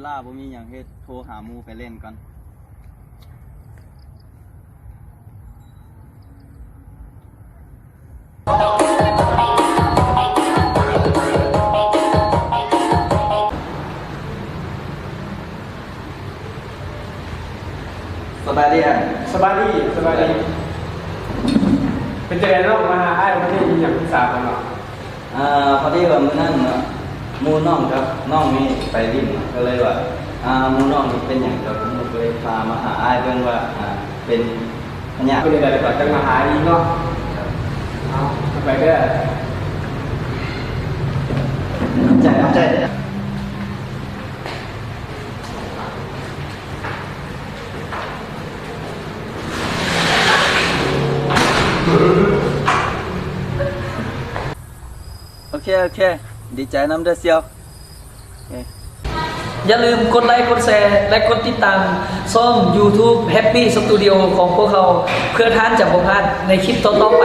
ລາບໍ່ມີຫຍັງເຮັດ ໂທຫາໝູ່ໄປຫຼິ້ນກ່ອນ. ສະບາຍດີອ້າຍ. ສະບາຍດີ ສະບາຍດີ. ເປັນຈັ່ງໃດນ້ອງ ມາຫາອ້າຍມື້ນີ້ ມີຫຍັງປຶກສາກັນເນາະ? ອ່າ ພໍດີວ່າມື້ນັ້ນເນາະ ໝູ່ນ້ອງກັບນ້ອງນີ້ໄປຫຼິ້ນເນາະ ກໍເລີຍວ່າ ອ່າ ໝູ່ນ້ອງນີ້ເປັນຫຍັງກໍບໍ່ຮູ້ ກໍເລີຍພາມາຫາອ້າຍເບິ່ງວ່າ ອ່າ ເປັນພະຍາດ. ເປັນຈັ່ງໃດກໍຈັ່ງມາຫາອີກເນາະ. ເອົາ ໄປເດີ. ຂອບໃຈ ຂອບໃຈ. ໂອເຄ ໂອເຄ ດີໃຈນຳເດີສ່ຽວ. ຢ່າລືມກົດໄລ ກົດແຊ ແລະ ກົດຕິດຕາມຊ່ອງ YouTube Happy Studio ຂອງພວກເຮົາ ເພື່ອທ່ານຈະບໍ່ພາດໃນຄລິບຕໍ່ໆໄປ.